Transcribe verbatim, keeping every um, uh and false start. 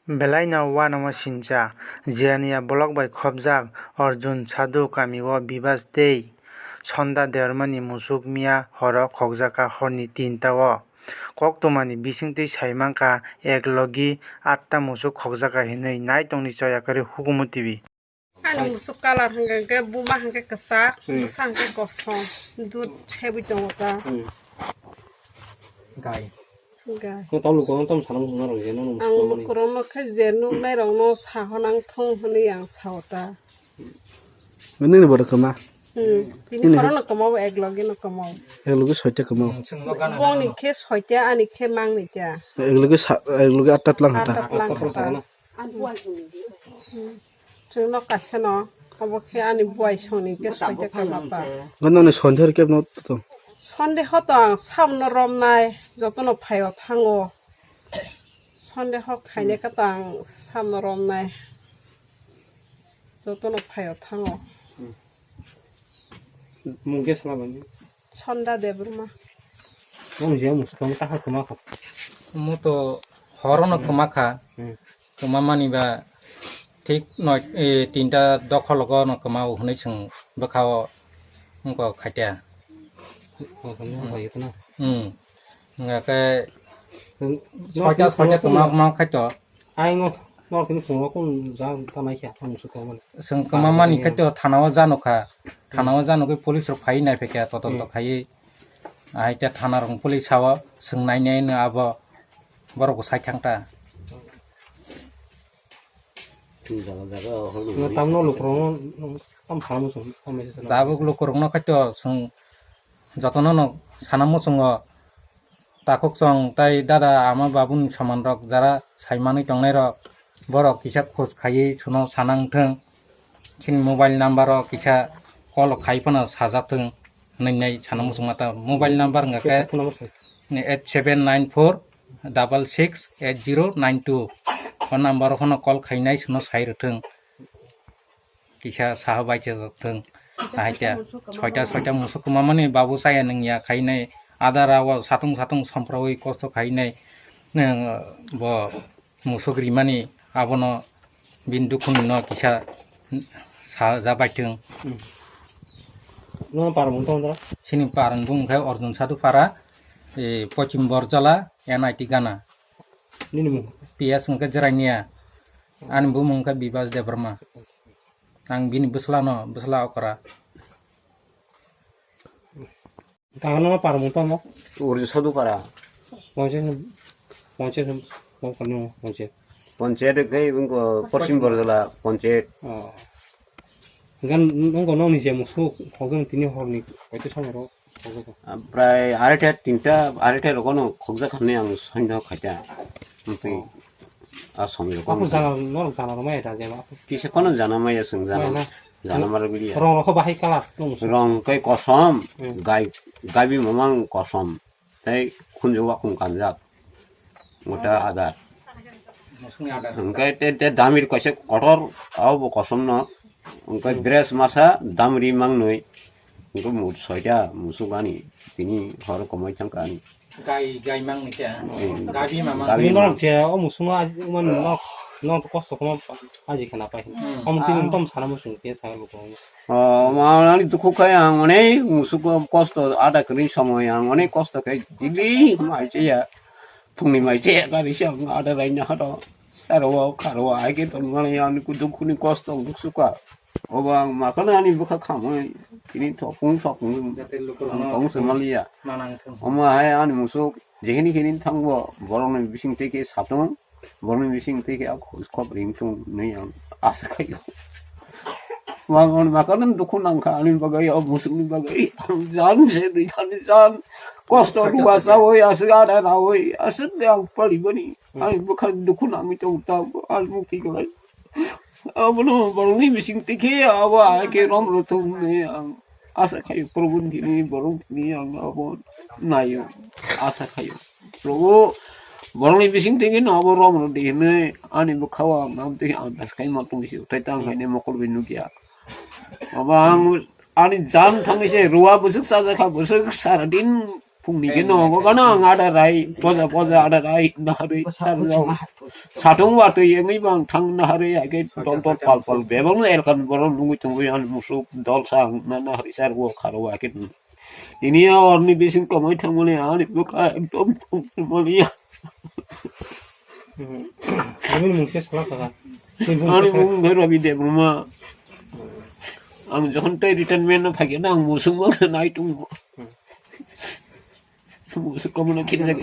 Belaino uanamo sincha, Jirania block bai khopjak Arjun Sadhu kamio Bibas tei Sonda Debbarmani musuk miya horo khokjakha horni tinta o. Koktwmani bisingtwi saimankha ek logi atta musuk khokjakha hinwi Naitongni Choyakwrwi Hukumu T V. Ani musuk colour hwnkha hwnkhe buma hwnkhe kwchak, hmm, bwsa hwnkhe kosom, dud sebwi tongo ta. Hmm. Gai. Gai. Nung tamo lukurok tamo sana muchung narwk je, nung ang musuk tamo ni. Lukurokno khe je nuknairokno saho nang thung hwnwi ang sao ta. Nini bo kwma? Hmm. Tini nini horono kwmao, ek logi no kwmao. Ek logi soita kwmao. Bongni khe soita, ani khe mangni ta. Ek logi sa-, ek logi atta tlang hata. Atta tlang hata. Chwngno kaisa no, abo khe ani buai songni khe soita khe mata. Gana ni sonde khe no to. Sonde ho to ang sabno romnai, jotono phaio thango. Sonde ho khaine khe to ang sabno romnai, jotono phaio thango. Mung khe sala bani. Sonda Debbarma. Mung je mung swkang ta ha kwma kha. Mo to horono kwma kha. Hmm. Kwma mani ba thik noi, e, tinta dokhologo no kwma o hwnwi chwng bwkha o wngkha khatia. Hmm. Hwnga khe soita, soita kwma, kwma khaito. Ai ngo, nor kini phungo kun ja ta nai kha, ang su kong mani. Chwng kwma mani khaito thana o jano kha. Thana o jano khe police rok phai nai phaikha, todonto khaiwi. Ahai khe thana rok police sao, chwng nai nai no abo borok bo sai thang ta. Jaga, jaga, hol. Nga tamno lukurok no, tam sana muchung, tam message sana. Tabuk lukurok no khaito chwng jotono no sana muchungo. Takhuk chwng tai dada ama babuni soman rok jara sai manwi tongnai rok, borok kisa khoj khaiwi suno sanang thung. Chini mobile number o kisa call khai phano sajak thung hwnwi nai sana muchung mata. Mobile number wngkha khe eight seven nine four double six eight zero nine two. O number o phano call khainai suno sai rwthung. Kisa saha bai thung. Ahai khe soita, soita musuk kwma mani babu chaya nung ya khainai. Adara o satung satung somprawi kosto khainai. Nung bo musuk rimani abono bini dukhuni no kisa sa ja bai thung. Hmm. Nono para mung tong dra? Sini para mung khe Arjun Sadhu para, e, Pochim Borjala, N I T Gana. Nini mung? P S wngkha Jerania. Ani bumung wngkha Bibas Debbarma. Ang bini bwsla no, bwsla okra. Kaham no para mung tong mo? Arjun Sadhu para. Ponchayat, ponchayat, ponchayat. Ponchayat khe wngkha Pochim Borjala ponchayat. Oh. Gan nung kono ni je musu khogong tini horni kaisa samaro. Prai aretha tinta, aretha rogono khokjak hwnwi ang soino khaita. Amtwi a somoi rogo. Aku jana, norok jana rwmai da jeba. Kisa phano jana maya, chwng jana. Maya na. Jana mara biliya. Rong rokho bahai kalar tong. Rong kai kosom, hmm, gai, gaibi mamang kosom. Tei khunju wakhung kanjak. Mota adar. Musungni adar. Hwnkhe te, te damir kaisa kotor, abo bo kosom no. Hwnkhe dress masa damri mangnwi. Hwnkhe mut soita musuk ani. Tini hor komoi thangka ani. Gai, gai mangni khe. Hmm. Gabi mama. Gabi. Tini norok je o musung no aji, umani nok, nok kosto khoma aji khana pai. Hmm. Omo tini tom sana musung khe sa luko. O, ma, ani dukhu khai ang onek musuk kosto ada kri somoi ang onek kosto khai dili mai che ya. Phungni mai che gari se ang ada rai na hado. Saro kharo ai ke ton mani ani ku dukhu ni kosto duk suka. Obo ang makana ani bwkha khamwi tini thopung thopung tong se maliya. Omo hai ani musuk jehini hini thangbo borokni bising tei khe satung. Borokni bising tei khe khop ring thung hinwi ang asa khaio. Mang on makano dukhu nangkha ani bagwi, o musukni bagwi. Ang jan se rijani jan. Kosto ruwa sawi aswk ada rawi aswk de ang pali bani. Ani bwkha dukhu nangwi tong ta ani mukti kwlai. Abono borokni bising tei khe abo hai khe rom rw thung hinwi ang asa khaio, Probhu ni thini borok ni thini ang abo naio, asa khaio. Probhu, borokni bising twi no abo rom rw di hinwi ani bwkhao ang nam twi ang das khai ma tong si, tei tang khai ne mokol bai nukya. Abo ang ani jan thangwi se ruwa bwswk chajakha, bwswk sara din Nige no go gana ang ada rai, poja poja ada rai, na hari sar no. Satung watui engwi bang thang na hari age dol dol pal pal bebang no elkan borok nungwi tungwi ani musuk dol sang na na hari sar go kharo ake. Ini ya orni bising komoi thangmani ani buka ekdom thangmani ya. Ini mungkin salah kakak. Ani mung bai Rabi Debbarma. Ang jokhon tei retirement no phagya na ang musuk ma nai tung. Musuk komono kiri jagi.